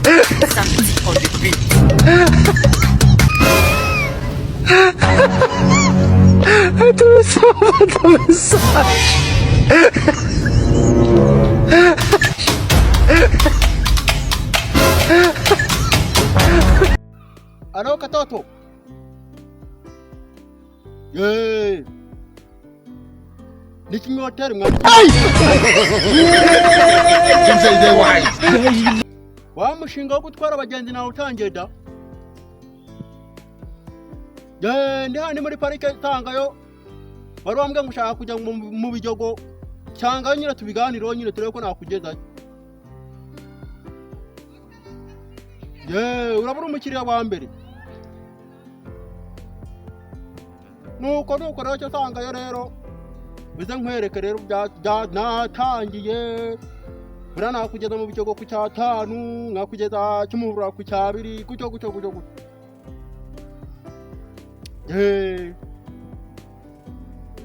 Something on the beat. Alo, Katoto. Yeee. Ni kimwe hoteli mwa. Wa mushinga wo gutwara abagenzi nawe utangiye da. Yeee, ndi hano muri parike tangayo. Wari wambwiye ngo ushaka kujya mu Bijogo. Cyangwa nyine tubiganireho, nyine turebe ko nakugezayo. Yeee, urabura umukiriya wa mbere. Nuko rero cyo sangayo rero. Bize nkwereke rero natangiye. Buriya nakugeza mu Bijogo ku cyatanu, nkakugeza Kimihurura ku cyabiri, gutyo gutyo gutyo gutyo. Yeee.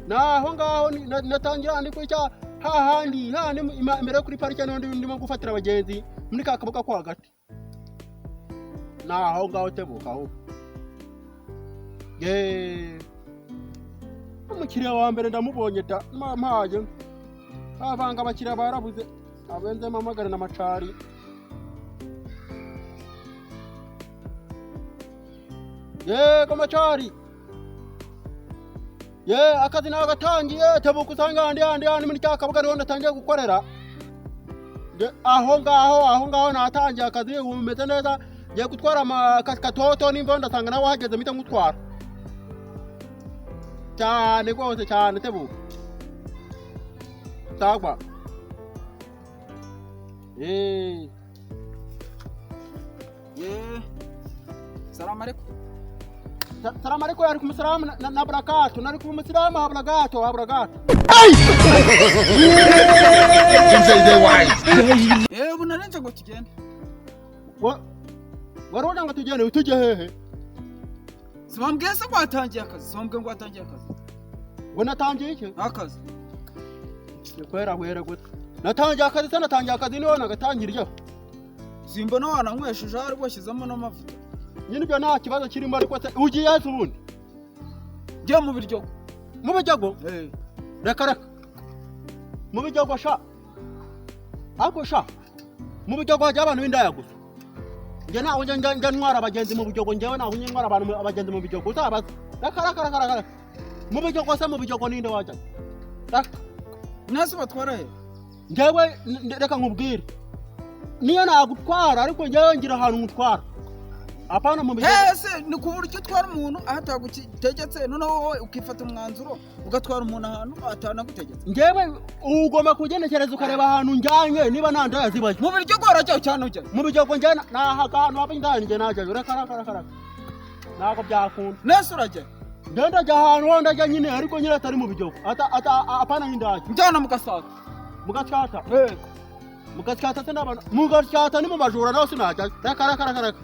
Naho ngaho natangira ndi kuri cya hahandi hahandi imbere yo kuri parike, niho ndimo gufatira abagenzi muri ka kabuga ko hagati. Naho ngaho tebuka aho. Yeee. Umukiriya wa mbere ndamubonye da, mpaye. Bavanga abakiriya barabuze. Abenze mpamagare na Macari. Yego Macari. Ye, akazi nagatangiye, tebuka usanga handi handi handi muri cya kabuga niho natangiye gukorera. Aho ngaho, aho ngaho natangiye akazi, ubu bimeze neza. Ngiye gutwara Katoto, nimba ndasanga nawe wahageze mpita ngutwara. Cyane rwose cyane, tebuka. Sagwa. Eh. Ye. Salamu alaikum. Salamu alaikum, alaikum salam na barakatu. Nari kuba umusilamu, habura gato, habura gato. Eh, ubu narenze ngo tugende. Wari ugira ngo tugende, tujye hehe? Siwambwiye se ngo watangiye akazi? Siwambwiye ngo watangiye akazi? Ngo natangiye iki? Akazi. Ni kwera hwera gute? Natangiye akazi se, natangiye akazi niho nagatangiriyeho. Simbona wananywesheje ahari washyizemo n'amavuta. Nyine ibyo nta kibazo kirimo, ariko se ugiye se ubundi? Ngiye mu Biryogo. Mu Biryogo? Eh. Reka reka. Mu Biryogo sha. Ariko sha. Mu Biryogo hajya abantu b'indaya gusa. Njye ntaho njya ntwara abagenzi mu Biryogo, njyewe ntaho njya ntwara abantu abagenzi mu Biryogo. Uzabaza. Reka reka reka reka. Mu Biryogo se, mu Biryogo ninde wajya? Reka. Nase batwara he? Njyewe reka nkubwire. Niyo nagutwara, ariko njyewe ngira ahantu ngutwara. Apana mu Biryogo. Ese ni ku buryo utwara umuntu aho atagutegetse, noneho wowe ukifata umwanzuro ugatwara umuntu ahantu atanagutegetse? Njyewe ugomba kugenekereza ukareba ahantu njyanye niba nta ndaya zibayo. Mu Biryogo warajyayo cyane ujyayo? Mu Biryogo njye naha ahantu haba indaya njye najyayo. Reka reka reka reka. Ntabwo byakunda. Nese urajyayo? Njye ndajya ahantu ho ndajya nyine, ariko nyine atari mu Biryogo. Ata apana nk'indaya. Njyana mu Gatsata. Mu Gatsata. Eh. Mu Gatsata se n'abantu. Mu Gatsata ni mu bajura, naho sinajyayo. Reka reka reka reka.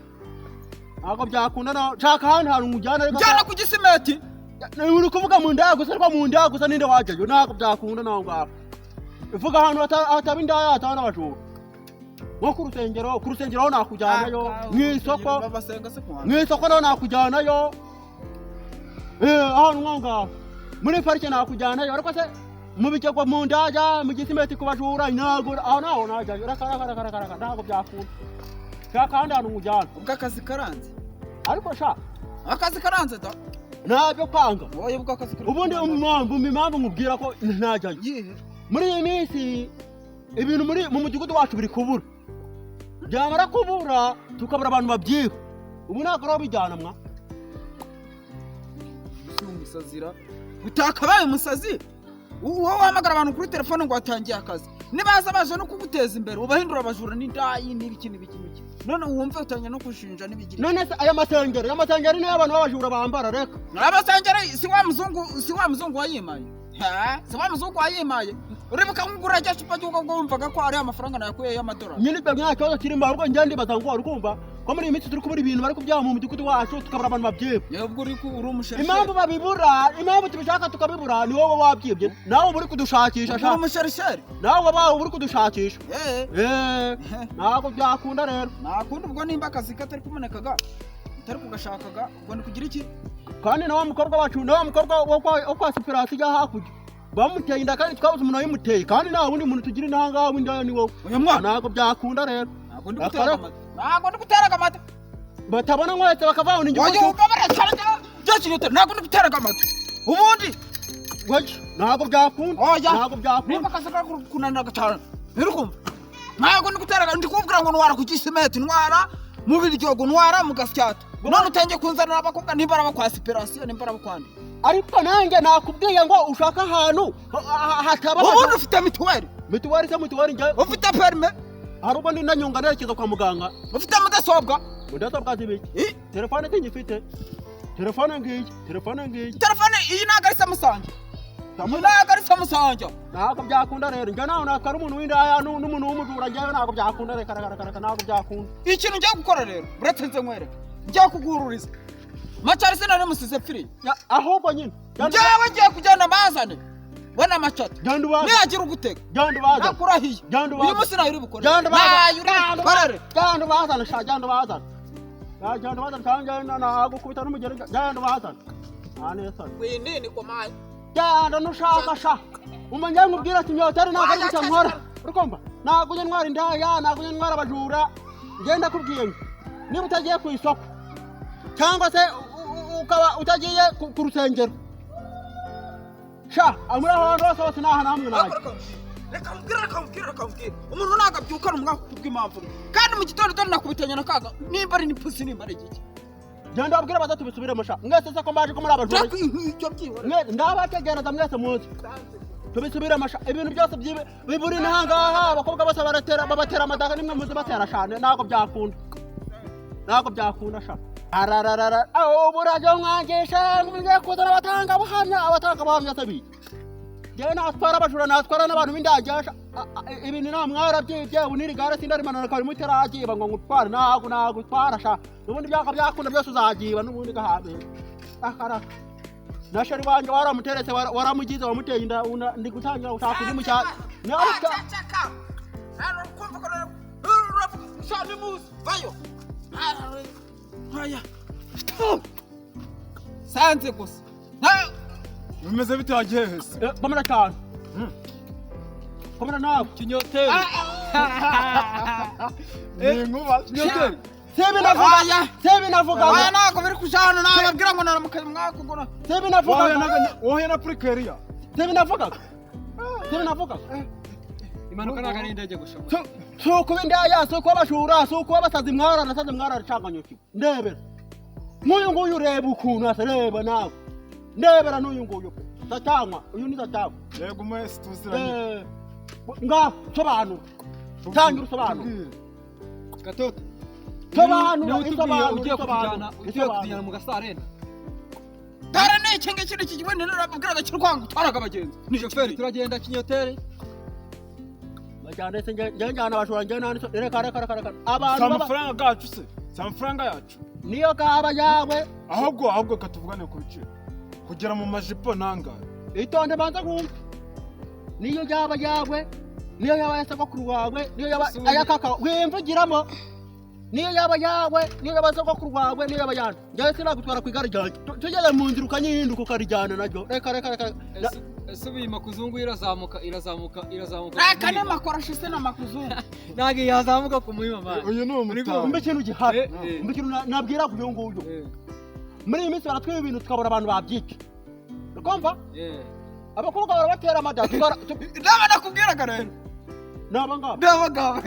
Ntabwo byakunda naho. Nshaka ahandi hantu nkujyana ariko. Njyana ku Gisimeti. Uri kuvuga mu ndaya gusa, ariko mu ndaya gusa ninde wajyayo? Ntabwo byakunda naho ngaho. Uvuga ahantu hataba indaya, hataba n'abajura. Nko ku rusengero, ku rusengero ho nakujyanayo, mu isoko, Babasenga se ku mu isoko naho nakujyanayo. Eh, ahantu nko ngaho. Muri parike nakujyanayo, ariko se mu Biryogo mu ndaya, mu Gisimeti ku bajura, ntabwo aho naho najyayo. Reka reka reka reka reka, ntabwo byakunda. Shaka ahandi hantu nkujyana. Ubwo akazi karanze. Ariko sha, Akazi karanze da. ntabyo kwanga. Wowe ubwo akazi karanze. Ubundi impamvu nkubwira ko ntajyayo. Yihe? Muri iyi minsi ibintu muri mu mudugudu wacu biri kubura, byamara kubura tukabura abantu babyiba. Ubu ntabwo rero bijyana mwa. Si umusazira utakabaye umusazi, wowe wahamagara abantu kuri telefone ngo watangiye akazi, nibaza baje no kuguteza imbere ubahindura abajura n'indayi n'ibiki n'ibiki n'ibiki, none wumve utangiye no kushinja n'ibigira. None se aya masengeri niyo abantu b'abajura bambara? Reka. Abasengeri si wa muzungu wayimaye? Ha? Si wa muzungu wayimaye? Uribuka nkugura rya cupa ry'ubwo bwo wumvaga ko ari amafaranga nayakuye y'amadolari? Nyine ibyo nta kibazo kirimo, ahubwo njye ndibaza ngo wari kumva Ko muri iyi minsi turi kubura ibintu bari kubyaha mu mudugudu wacu, tukabura abantu babyiba. Yebwo uri ku uri umusherisheri. Impamvu babibura, impamvu tubishaka tukabibura, ni wowe wabyibye, nawe uba uri kudushakisha. Uri Sha, umusherisheri. nawe waba uri kudushakisha. Eh. Eh, ntabwo byakunda rero. Nakundi ubwo nimba akazi katari kubonekaga, utari kugashakaga, ubwo ni kugira iki? Kandi na wa mukobwa wacu, na wa mukobwa wo kwa Sipirasi ujya hakurya, bamuteye inda kandi twabuze umuntu wayimuteye, kandi nta wundi muntu tugira intangaha w'indaya, ni wowe. Uyu mwana. Ntabwo byakunda rero. Ntabwo ndi guteraga amata, ntabwo ndi guteraga amata. Batabona mwese bakavaho ni Wajya ubabara cyane byo, ntabwo ndi guteraga amata ubundi. Ntabwo byakunda. Oya. Ntabwo byakunda. Nimba akazi kari kunanira cyane, uri kumva, ntabwo ndi guteraga, ndi kubwira ngo ntwara ku Gisimeti, ntwara mu Biryogo, ntwara mu Gasyata, none utangiye kunzanira abakobwa, nimba ari abo kwa Sipirasiyo, nimba ari abo kwandi. Ariko nanjye nakubwiye ngo ushake ahantu hataba. Ubundi ufite mituweli? Mituweli se? Mituweli njye? Ufite permis? Hari ubwo ndanyonga nerekeza kwa muganga. Ufite mudasobwa? Mudasobwa zibiki? I? Telefone sinyifite, telefone ngiyi, telefone ngiyi. Telefone iyi ntabwo ari Samsung, iyi ntabwo ari Samsung. Ntabwo byakunda rero, njye nawe nakara umuntu w'indaya n'umuntu w'umujura, njyewe ntabwo byakunda. Reka reka reka reka, ntabwo byakunda. Ikintu ngiye gukora rero, uretse nze nkwereke, ngiye kuguhururiza Macari, sinari musize pfiriye. Ahubwo nyine Njyewe ngiye kugenda mbazane we na Macati. Genda ubaze. Nihagira ugutega, Genda ubazane. nakurahiye. Genda ubaze. Uyu munsi nayo uri bukore. Genda ubazane. Nayo uri bukorere. Genda ubazane sha, genda ubazane. Ya, genda ubazane cyangwa njyewe nagukubita n'umugeri. Genda ubazane, nta n'isoni. Winini komaye. Genda nushaka sha, umva, njyewe nkubwira ati myotari ntabwo ari gutya nkora, urikumva? Ntabwo ujya ntwara indaya, ntabwo ujya ntwara abajura. Ngenda kubwiye ngo niba utagiye ku isoko cyangwa se ukaba utagiye ku rusengero sha, muri aho hantu hose hose nta hantu hamwe najya. Reka mubwire, reka mubwire, reka mubwire, umuntu ntabwo abyukana umwaka kubw'impamvu mwe, kandi mu gitondo dore nakubitanye na kaga, nimba ari n'ipusi, nimba ari igiki. Genda wabwire baza tubisubiremo sha, mwese se ko mbaje ko muri abajura. Reka icyo byihorere. Ndabategereza mwese muze tubisubiremo sha. Ibintu byose biburi n'ahangaha, abakobwa bose baratera, babatera amadaka, nimwe muzi batera sha. Ntabwo byakunda, ntabwo byakunda sha. Arararara, aho burajya mwangisha ngiye kuzana abatangabuhamya. Abatangabuhamya se biki? Njyewe natwara abajura, natwara n'abantu b'indagisha ibintu nta mwarabyibye. Ubu n'iri gare sindarimanura kari mutaragiba ngo ngutware, ntabwo nagutwara sha. N'ubundi byaka byakunda byose uzagiba n'ubundi gahabera akaraka na sheri wanjye waramuteretse, waramugize, wamuteye inda, ndi gutangira gushaka undi mushyashya. Ceceka hano, kumva ko uravuga nimuze vayo aya sanze gusa. Bimeze bite wagiye hese? Komera cyane, komera nawe. Kinyoteri. Ni inkuba. Kinyoteri. Sebi navuga. Oya. Sebi navuga. Oya, ntabwo biri kuja hano, nababwira ngo naramukaye mwakugura. Sebi navuga. Wowe na purikeriya. Sebi navuga, sebi navuga. Impanuka ntabwo ari indege gusa. Si ukuba indaya, si ukuba abajura, si ukuba abasazi, mwaranasaze, mwararacanganyukiwe. Ndebera nk'uyu nguyu, ureba ukuntu asa, reba nawe, ndebera n'uyu nguyu pe, satanywa uyu ni satanywa. Yego, mwese tuziranye. Eh, ngaho sobanura, tangira usobanura. Tubwire. Gatoto. Sobanura. Niwe utubwiye. Isobanura. Ugiye Isobanura. kutujyana, ugiye kutujyana mu gasarenda. Dore ni iki ngiki, ni iki wenda narababwiraga kiri kwanga gutwaraga abagenzi. Ni shoferi, turagenda Kinyoteri. Bajyane se, njye njyana abajura? Njye nta reka reka reka reka Si abantu amafaranga yacu se? Si amafaranga yacu? Niyo kaba yawe. Ahubwo katuvugane ku biciro kugera mu majipo nangahe? Itonde, banza kumva, niyo yaba yawe, niyo yaba ya sogokuru wawe, niyo yaba aya kaka wimvugiramo, niyo yaba yawe, niyo yaba sogokuru wawe, niyo yaba yanjye, njyewe sinagutwara ku igare ryanjye. Tugeze mu nzira ukanyihinduka ukarijyana naryo. Reka reka reka. Ese ubu iyi makuzungu irazamuka, irazamuka, irazamuka ku Reka Muhima? n'amakorashi se n'amakuzungu. Ntabwo yazamuka ku Muhima, man. Uyu ni umutako. Umva ikintu gihari. Eh, eh. Umva ikintu nabwira uyu nguyu. Muri iyi minsi baratwiba ibintu, tukabura abantu babyica, ukumva? Abakobwa barabatera amada Ndaba nakubwiraga rero. Ni aba ngaba. Ndabagaba.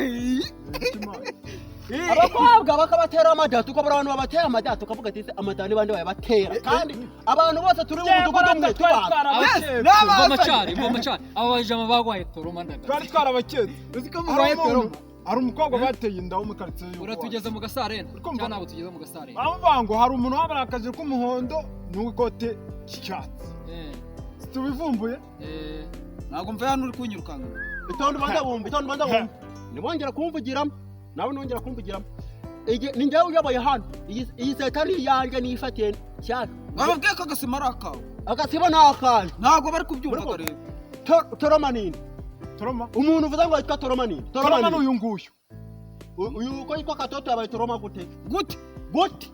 Abakobwa bakabatera amada, tukabura abantu babatera amada, tukavuga ati: "Se amada ni bande bayabatera?" Kandi abantu bose turi mu mudugudu umwe tubana. Umva amacari, umva amacari, aba bajama bagwaye toroma ndaga. Twari twarabaketse. Uzi ko Hari mugwaye umuntu, toroma? hari umukobwa bateye inda wo mu karitsiye y'uko. Uratugeza mu gasarenda Uri kumva? cyangwa ntabwo tugeze mu gasarenda? Baramuvuga ngo hari umuntu wambaye akajire k'umuhondo n'ikote cy'icyatsi. Tubivumbuye. Ntabwo mva hano, uri kunyirukanga. Itonde ubanza wumve, itonde ubanza wumve. Nibongera kumvugiramo nawe, nongera kumvugiramo. Ni njyewe uyoboye hano. Iyi seta ni iyanjye nifatiye cyane. Bababwiye ko agasima ari akawe. Agasibo ni akanjye. Ntabwo bari kubyumva Muri rero. Toroma ninde? Toroma. Umuntu uvuze ngo yitwa Toroma ninde? Toroma ni ninde? uyu nguyu. Uyu uko yitwa Katoto yabaye Toroma gute? Gute? Gute?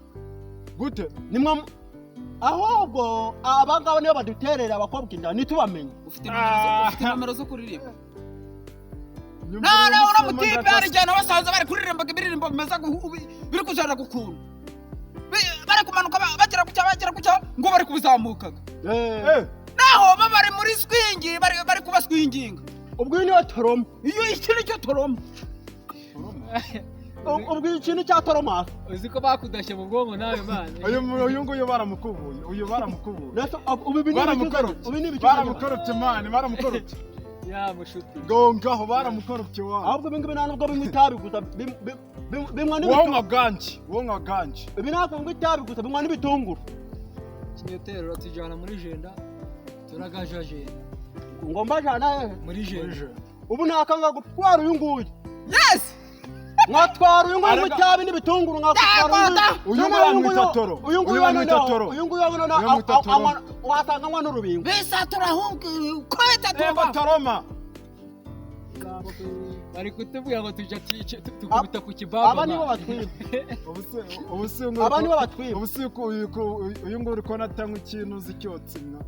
Gute? Nimwe ahubwo aba ngaba nibo baduterera abakobwa inda ntitubamenye. Ufite nomero zo kuririmba? Nyumva None uyu uriya musore mutipe mandata- hari igihe nabasanze bari kuririmbaga ibiririmbo bimeze biri kujana gukuntu bari kumanuka bagera ku cya bagera ku cya ngo bari kubizamukaga. Eh, Naho bo bari muri swingi bari kubaswinginga. Ubwo uyu niwe Toroma. Iyo iki nicyo Toroma. Ubwo ikintu cya Toroma. Uzi ko bakudashye mu bwonko nawe mani. Uyu nguyu baramukubuye. Uyu baramukubuye. Nese ubu ibi ni Baramukorobye. ubi ni ibiki? Baramukorobye mani, baramukorobye. Ya mushuti. Gongaho baramukorobye wa. Ahubwo ibi ngibi nta nubwo binywa itabi gusa binywa Wowe n'ibitunguru. nka ganji, wowe nka ganji. Ibi ntabwo binywa itabi gusa, binywa n'ibitunguru. Kinyotero uratujyana muri jenda. Turagaja jenda. Ngo mbajana hehe? Muri jenda. Ubu ntakanga gutwara uyu nguyu. Yes. Mwatwara uyu nguyu Arega- itabi n'ibitunguru, mwatwara uyu. Uyu Noneho nguyu bamwita Toro. uyu nguyu Uyu bamwita noneho- Toro. Uyu nguyu noneho Uyu bamwita Toro. wasanga anywa n'urubingo. Bisatura ahubwo kubita Ego tumba. Toroma. Bari kutubwira ngo tujya tukubita ku kibaba. Aba nibo batwiba. Ubu se Aba nibo batwiba. Ubu se uyu nguyu uri kubona atanywa ikintu uzi cyotsi mwa.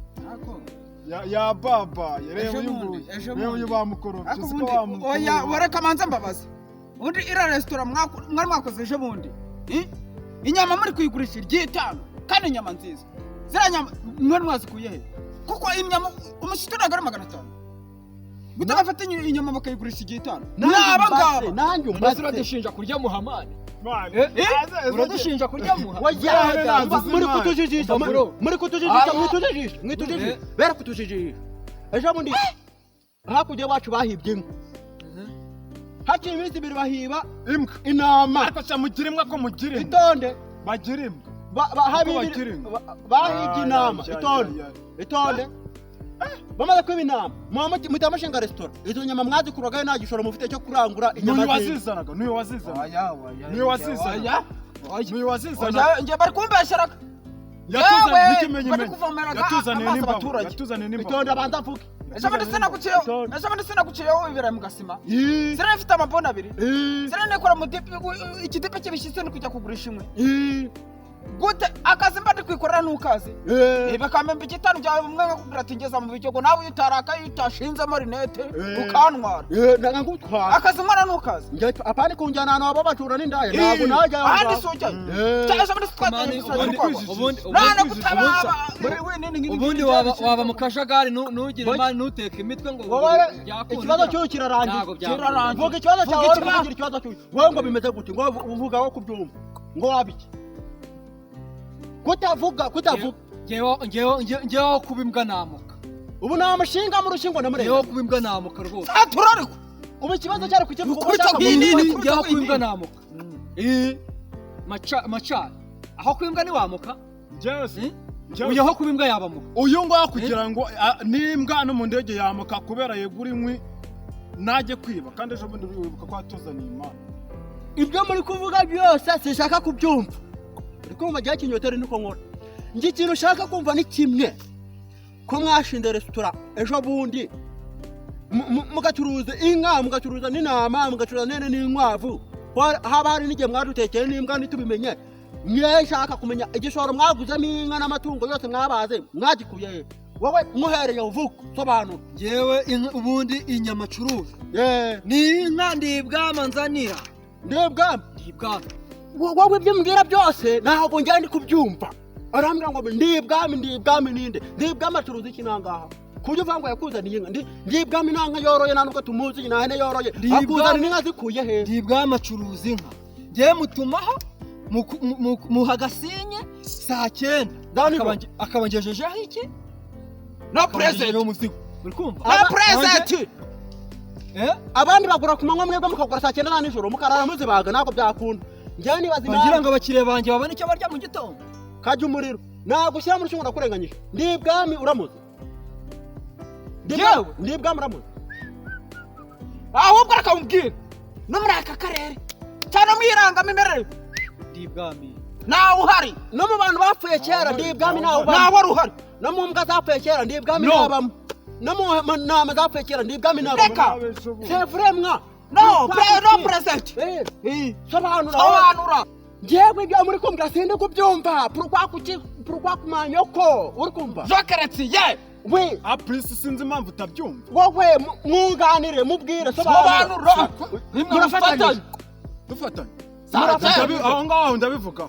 Ya baba, reba Ejo uyu bundi, nguyu. ejo Reba uyu bundi. bamukorobye. Ariko Uzi ko ubundi bamukubuye. oya wareka manza mbabaza. Ubundi iriya resitora mwari mwakoze ejo bundi. Inyama muri kuyigurisha iry'itanu kandi inyama nziza. Ziriya nyama mwari mwazikuye he? Kuko inyama umushyitsi ntabwo ari 500. Gute bafata inyama bakayigurisha iry'itanu? Ni aba ngaba. Nanjye Mbese umbaze. uradushinja kurya muhamani? Mani. Eh? Uradushinja Uradushinja kurya muha? Wajya muri kutujijisha, Umva bro. muri kutujijisha, Aya. mwitujijisha, mwitujijisha, bera kutujijisha. Ejo bundi hakurya iwacu bahibye inka. Hakiri iminsi ibiri bahiba imbwa. Intama. Ariko sha mugira imbwa ko mugira imbwa. Itonde. Bagira imbwa. Bagira inka. Bahibye intama. Ay, ay, Itonde. ay, ay. Itonde. Bamaze kwiba intama, muhita mushinga resitora. Izo nyama mwazikuragayo nta gishoro mufite cyo kurangura inyama N'uyu z'inka. wazizanaga, n'uyu wazizanaga. Oya oya. Niwe wazizana. N'uyu wazizanaga. Oya njye bari kumbeshyera. Yatuzaniye Yewe, n'ikimenyimenyi. bari kuvomera Yatuzaniye amazi n'imbago. abaturage. Yatuzaniye n'imbago. Itonde abanza avuge. Ejo bundi sinaguciyeho. Itonde. Ejo bundi sinaguciyeho ibirayi mu gasima. Ii, Ziriya ifite amaboni abiri. ii, Ziriya nikora mu dipi ikidipi kibishyitse ni kujya kugurisha inkwi. ii, Gute akazi mba ndi kwikorera ntukazi. eh. Bakamemba igitanu byawe bumwe nkakubwira ati ngeza mu biryogo nawe iyo utarakaye iyo utashinzemo rinete Eh. ukantwara. Eh, ndagutwara. Akazi nkora ntukazi. Njye apana kunjyana ahantu haba abajura n'indaya. Ntabwo najya aho Ahandi ngaho. si ujyayo. Eh. Cyangwa ejo bundi twateye Mani, ibisoro ubundi- twagwa. None kutababa ubundi waba mu kajagari ntugire imari ntuteke imitwe ngo Wowe byakunda. ikibazo cy'uyu kirarangiye. Ntabwo byakunda. Kirarangiye. Vuga ikibazo cyawe, Vuga wowe ikibazo. uvugira ikibazo cy'uyu. Wowe ngo bimeze gute? Ngo uvuga wo kubyumva. Ngo wabiki? Kutavuga, kutavuga. Njyewe kuba imbwa namuka. Ubu nta mushinga mu rushingo Njyewe namurenga. kuba imbwa namuka rwose. Turariko. Ubu ikibazo cyari kukivuga uko Ukubita ushaka. kw'inini. kuvuga. Njyewe kuba imbwa namuka. Macari. Aho kuba imbwa ntiwamuka. Njyewe se. Njyewe Uyu aho kuba imbwa yabamuka. uyu nguyu kugira ngo n'imbwa no mu ndege yamuka kubera yegura inkwi najye kwiba kandi ejo bundi wibuka ko yatuzaniye imana. Ibyo muri kuvuga byose sinshaka kubyumva. Uri kumva gihe kinyoteri niko nkora. Njye ikintu ushaka kumva ni kimwe. Ko mwashinze resitora ejo bundi mugacuruza inka, mugacuruza n'intama, mugacuruza n'ihene n'inkwavu. Haba hari n'igihe mwadutekeye n'imbwa ntitubimenye. Mwe nshaka kumenya igishoro mwaguzemo inka n'amatungo yose mwabaze mwagikuye he? Wowe muhereye uvuga sobanura. Njyewe ubundi inyama acuruza. Eh, Ni inka ndibwama nzanira. ndebwa Ndibwama. Wowe ibyo mbwira byose ntabwo njya ndi kubyumva. Arambwira ngo ndi ibwami, ndi ibwami ninde? Ndi ibwami acuruza iki nangaha? Ku buryo uvuga ngo yakuzaniye inka. Ndi ibwami nta nka yoroye, nta nubwo tumuzi, nta hene yoroye. Ndi ibwami. Akuzanira inka zikuye he? Ndibwama acuruza inka. Njyewe mutumaho muha agasinye saa 9. Za nijoro. Akabangejejeho iki? No present. Akabangejejeho umuzigo. Uri kumva? No present. Abandi bagura ku manywa, mwebwe mukagura saa 9 za nijoro mukarara muzibaga, ntabwo byakunda. Njyewe nibaza Bagira impamvu ngo abakiriya banjye babone icyo barya mu gitondo. kajya umuriro ntabwo ushyira muri cyungo ndakurenganyije. Ndi ibwami uramuzi? Yewe. Ndi ibwami uramuzi? Ahubwo reka mubwire no muri aka karere cyane mu irangamimerere Ndi ibwami. Nawe uhari. No mu bantu bapfuye kera, ndi ibwami ntawe ubamo. Nawe wari uhari. No mu mbwa zapfuye kera, ndi ibwami No. ntabamo. No mu ntama zapfuye kera, ndi ibwami ntabamo. Reka. C'est vrai mwa. No pre, no present. Eh, sobanura. Sobanura. Njyewe ibyo muri kumbwira sindi kubyumva. Pourquoi? Kuki? Pourquoi? Kumanyoko uri kumva? Jokeretiye. We. Aprisi, sinzi impamvu utabyumva. Wowe mwunganire, mubwire, sobanura. Sobanura. Murafatanyije. Dufatanye. Murafatanyije. Aho ngaho ndabivuga.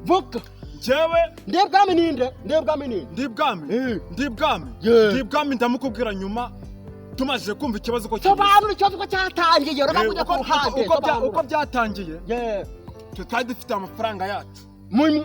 Vuga. Njyewe Ndi ibwami ninde? Ndi ibwami ninde? Ndi ibwami. Ndi ibwami. Yeah. Ndi ibwami ndamukubwira nyuma tumaze kumva ikibazo ko kimeze. Sobanura ikibazo ko cyatangiye, ureka Eh, kujya ku ruhande. uko Sobanura. byatangiye, Yeah. twe twari dufite amafaranga yacu.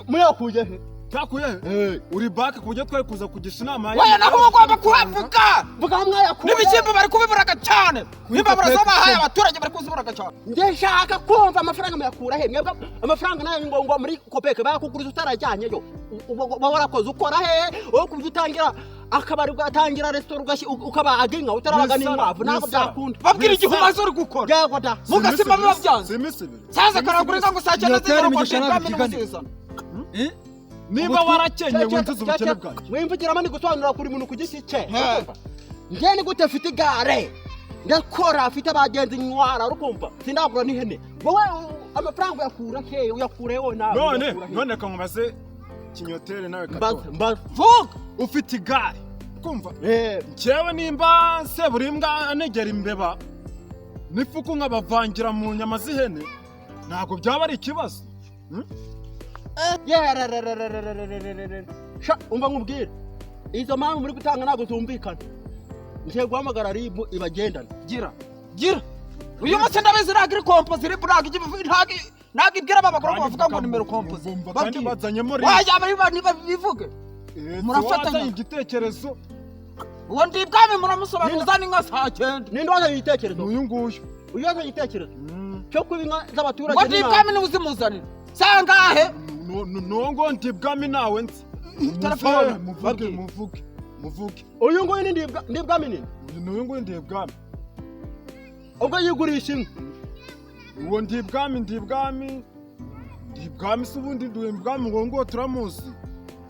Muyakuye he? Twakuye he? Uri bake ku buryo twari kuza kugisha inama. Weya, naho uba ugomba kuhavuga. Vuga aho mwayakuye. N'ibishyimbo bari kubiburaga cyane, n'imbabura zo bahaye abaturage bari kuziburaga cyane. Njye nshaka kumva amafaranga muyakura he mwebwe? Amafaranga nayo ngo muri kopeke bayakuguriza utarajyanyeyo. Uba warakoze, ukora he wowe ku buryo utangira akabari, ugatangira resitora, ukabaga inka utarabaga n'inkwavu? Ntabwo byakunda. Babwira igihe umaze uri gukora. Yego da. Mugasima biba byanze. Si iminsi 2. Saza karagura inka ngo saa 9 Nyoteri z'ijoro ngo imigisha ndibwami ntabwo n'umusizana. Eh? Niba warakenye winjiza ubukene bwanjye. Mwimvugiramo, ni gusobanura kuri muntu ku giti cye. He. Njye ni gute mfite igare, ndakora, afite abagenzi ntwara, urukumva sindagura n'ihene? Wowe amafaranga uyakura he? Uyakura he wowe nawe? None Uyakura he? none kankubaze, kinyotere nawe Mbaza. kato. Mbaza. Vuga. Ufite igare, kumva? Eh. Njyewe nimba seburimbwa anegera imbeba n'ifuku nkabavangira mu nyama z'ihene, ntabwo byaba ari ikibazo? Yererererererererere. Sha, umva nkubwire, izo mpamvu muri gutanga ntabwo zumvikana. Ngiye guhamagara RIB ibagendana. Gira gira, uyu munsi ndabizi ntabwo iri kompozi, iri ntabwo ijya ntabwo ibwira aba bagore ngo bavuga ngo nimero kompozi. Bumva kandi Babwire. bazanyemo RIB. Wajya niba bivuge. Murafatanya. Wazanye igitekerezo. Uwo ndi ibwami muramusobanuza n'inka saa 9. Ninde wazanye igitekerezo? Ni uyu nguyu. Uyu wazanye igitekerezo cyo kuba inka z'abaturage Ngo ndi n'intama. ibwami niwe uzimuzanira sangahe? Nuwo ngo ndi ibwami nawe nzi. Telefone. Muvuge. Babwire. Muvuge, muvuge. Uyu nguyu ni ndibwami ninde? Uyu ni uyu nguyu ndi ibwami. Ubwo yigurisha inka. Uwo ndi ibwami, ndi ibwami, ndi ibwami se ubundi ndi ibwami ngo nguwo turamuzi.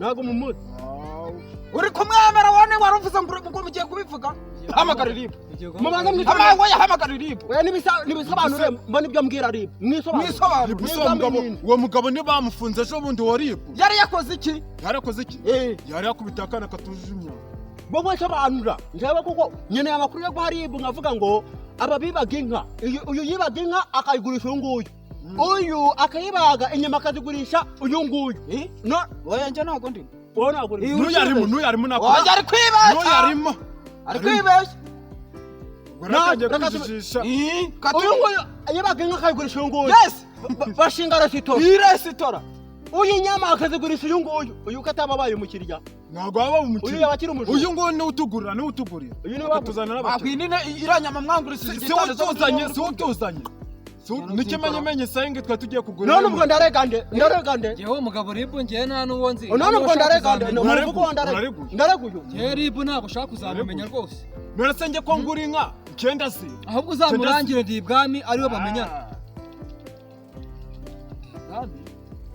Ntabwo mumuzi. Ah, Uri kumwemera wowe? Wari uvuze ngo ngo mugiye kubivuga, hamagara RIB. Ugiye Mubanze guhamagara. mwisobanure. Hamagara, hamagara RIB. Oya, nibisobanure mbona ibyo mbwira RIB. Mwisobanure. Mwisobanure. RIB se uwo mugabo, Ninde? uwo mugabo ntibamufunze ejo bundi wa RIB? Yari yakoze iki? Yari yakoze iki? Eh. Yari yakubita akana katujuje imyaka. Wowe sobanura njyewe, kuko nkeneye amakuru yo guha RIB, nkavuga ngo aba bibaga inka, uyu yibaga inka akayigurisha uyu nguyu, uyu akayibaga inyama akazigurisha uyu nguyu. Eh? No. Oya, njye ntabwo ndimo. Wowe ntabwo uri. N'uyarimo, n'uyarimo nako. Oya, ari kwibeshya. N'uyarimo. Ari kwibeshya. Ubwo rero atangiye Reka kwijijisha. Eh, Uyu nguyu yibaga inka akayigurisha uyu nguyu. Yes. Bashinga resitora. Iyi resitora. Uyu inyama akazigurisha uyu nguyu. Uyu ko ataba abaye umukiriya? Ntabwo waba Uyu umukiriya. yaba akiri umujura. Uyu nguyu niwe utugurira, niwe utugurira. Uyu niwe Akatuzanira n'abakiriya. Wakwinine iriya nyama mwangurishije. Si we utuzanye, si we utuzanye. N'ikimenyimenyi sayingi twari tugiye kugura. None ubwo ndarega nde? Ndarega nde? Njyewe umugabo RIB, njyewe nta n'uwo nzi. None ubwo ndarega nde? Nta. Muvuga uwo ndarega. Urareguye. Ndarega uyu. Njyewe RIB ntabwo ushaka kuzamumenya rwose. None se njye ko ngura inka icyenda si Ahubwo uzamurangire ndi ibwami ariwe bamenyana. Ibwami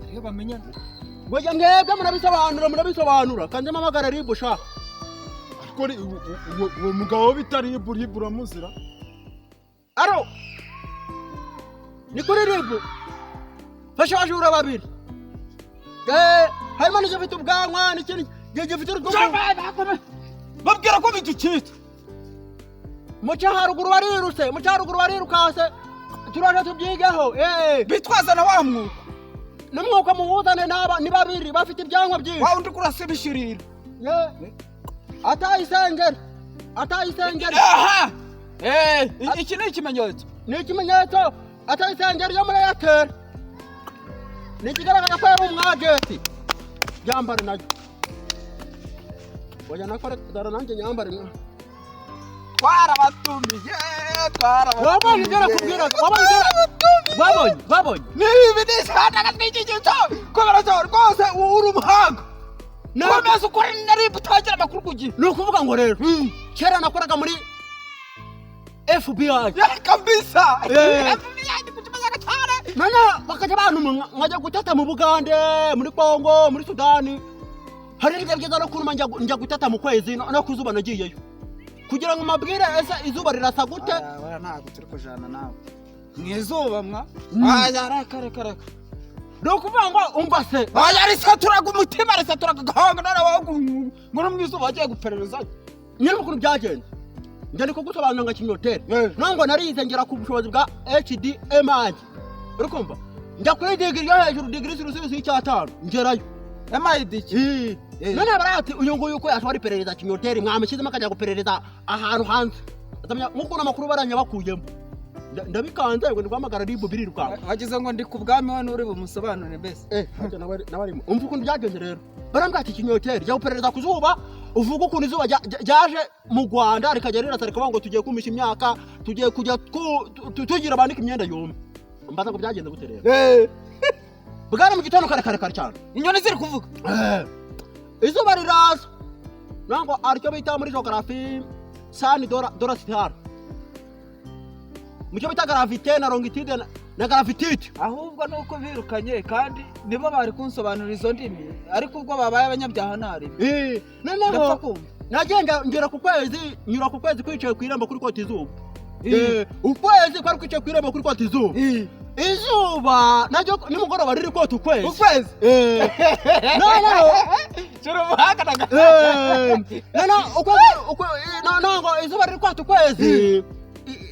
ariwe bamenyana. Ngo mwebwe murabisobanura, murabisobanura kandi mpamagara RIB sha. Ariko uwo mugabo bita RIB, RIB uramuzira? Aro, ni kuri RIB. Fasha abajura babiri. Eh, harimo n'igifite ubwanwa n'ikindi gifite urutugu. Babwira ko bidukitse. Muca haruguru barirutse, muca haruguru barirukase, turaje tubyigeho eh. Bitwaza na wa mwuka. N'umwuka muwuzane, n'aba ni babiri bafite ibyanwa byinshi. Wa undi kurasa ibishirira. Ye. Atayisengeri, atayisengeri. Aha. Eh, iki ni ikimenyetso. Ni ikimenyetso, atayisengeri yo muri Airtel, ni ikigaragaza ko yari umwagenti. Yambare nayo. Oya, nakore dara nanjye nyambare mwa. Twarabatumiye, twarabatumiye. Wabonye ibyo nakubwiraga? Wabonye ibyo wabonye? Wabonye? Ni ibi ni isanaga tw'iki gico kubera ko rwose uri umuhanga. Komeza ukore na RIB utangira amakuru ku gihe. Ni ukuvuga ngo rero kera nakoraga muri FBI. Ya, kabisa. Eh. FBI ndi kukibazaga cyane. None bakajya bantuma nkajya gutata mu Bugande, muri Kongo, muri Sudani. Hari n'ibyo byiza no kuruma, njya gutata mu kwezi no ku zuba nagiyeyo kugira ngo mabwire ese izuba rirasa gute. Aya, oya, ntabwo turi kujana nawe mu izuba mwa. Aya, reka, reka, reka. Ni ukuvuga ngo umva se. Aya, risaturaga umutima, risaturaga agahanga. None wowe ngo no mu izuba wagiye guperereza? Nyine ukuntu byagenze njya ndi kugusobanurira nka kinyoteri. Nubwo narize ngera ku bushobozi bwa HDMI, uri kumva, njya kuri degree yo hejuru, degree sirusirusi y'icyatanu, ngerayo. MID ki? None barati uyu nguyu uko yashobora iperereza kinyoteri, mwamushyizemo akajya guperereza ahantu hanze atamenya nk'ukuntu amakuru baranyabakuyemo. Ndabikanze ngo ndi guhamagara RIB, birirukanka. Wagize ngo ndi ku bwami we nturi bumusobanure mbese? Harya nawe arimo. Umva ukuntu byagenze rero, barambwira ati kinyoteri, jya guperereza ku zuba, uvuge ukuntu izuba ryaje mu Rwanda rikajya rirasa, rikavuga ngo tugiye kumisha imyaka, tugiye kujya tugira bandika imyenda yumye. Mbaza ngo byagenze gute rero? Bwari mu gitondo kare kare kare cyane. Inyoni ziri kuvuga. Izuba riraza, ntabwo aricyo bita muri geography sun dora star, mu cyo bita gravité na longitude na gravitite. Ahubwo ni uko birukanye, kandi nibo bari kunsobanurira izo ndimi, ariko ubwo babaye abanyabyaha ntaribi. Noneho Ndapfa kumva. Nagenda ngera ku kwezi, nyura ku kwezi kwicaye ku irembo kuri kota izuba. Ukwezi kwari kwicaye ku irembo kuri kota izuba. Izuba naryo nimugoroba riri kota ukwezi. Ukwezi. Noneho Shira umuhanga. Noneho ukwezi noneho ngo izuba riri kwata ukwezi.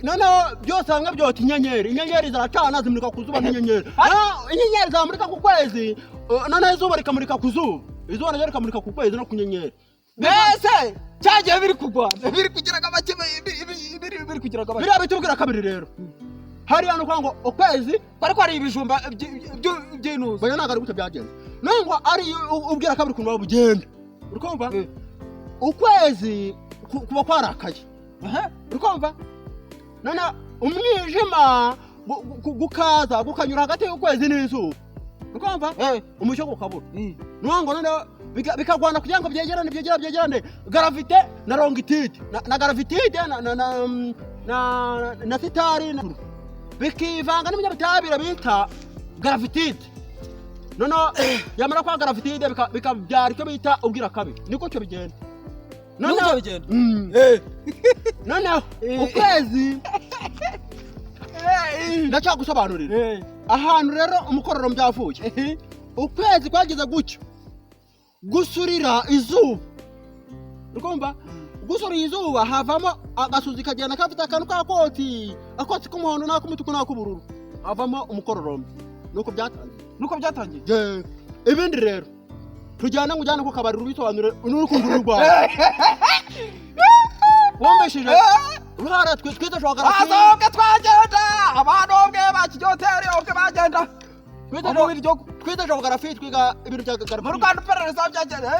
Noneho byose hamwe byota inyenyeri, inyenyeri ziracana, zimurika ku zuba n'inyenyeri. Noneho inyenyeri zamurika ku kwezi, noneho izuba rikamurika ku zuba, izuba naryo rikamurika ku kwezi no ku nyenyeri. Mbese cyagiye biri kurwana, biri kugira ngo abake, biri kugira ngo abake. Biriya bitubwira kabiri rero, hariya ni ukuvuga ngo ukwezi Kwari kwari ibijumba by'intuza. Banya ntabwo ari gutya byagenze, none ngo ari ubwira kabiri ukuntu waba ugenda, uri kumva? Ukwezi kuba kwarakaye. Uri kumva? None umwijima gukaza gukanyura hagati y'ukwezi n'izuba, uri kumva? Umucyo gukabura. Ni ukuvuga ngo noneho bikagwana kugira ngo byegerane, byegerane, byegerane, gravité na longitude na gravitide na sitari bikivanga n'ibinyabutabire bita gravitide. Noneho yamara kwa gravitide bikabyara icyo bita ubwira kabiri. Niko cyo bigenda. Niko cyo bigenda. Noneho ukwezi, ndacyagusobanurira ahantu rero umukororombya byavuye. Ukwezi kwagize gutyo gusurira izuba, urumva, gusurira izuba havamo agasuzi kagenda kafite akantu k'akotsi, akotsi k'umuhondo n'ak'umutuku n'ak'ubururu, havamo umukororombya. Nuko byatangiye. Nuko byatangiye. Ye. Ibindi rero tujyane, ngo ujyane ku kabari ubisobanure n'urukundo rwawe wumvishije uruhara twize geography. Asobwe twagenda, abantu bwe ba kiryoteri ubwe bagenda. Twize twize geography, twiga ibintu bya Mu geography. Rwanda iperereza byagenda.